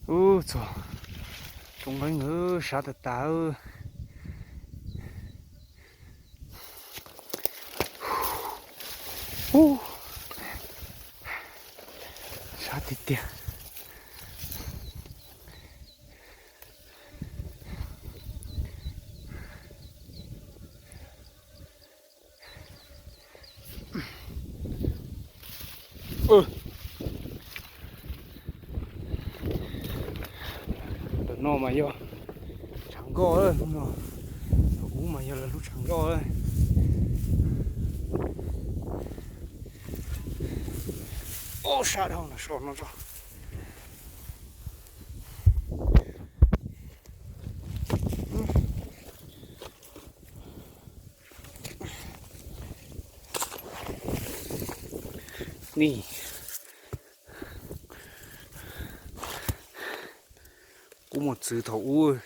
Ub, txog tsoom nqeeb, sab tas tas. Ub, sab tiag tiag. Ntawm no mas yog tshav nkoj lawm no. Ub, mas yog lawv lub tshav nkoj lawm. Ub, sab dhau no, so no tso. Ni, kuv mus txwv thaum ub.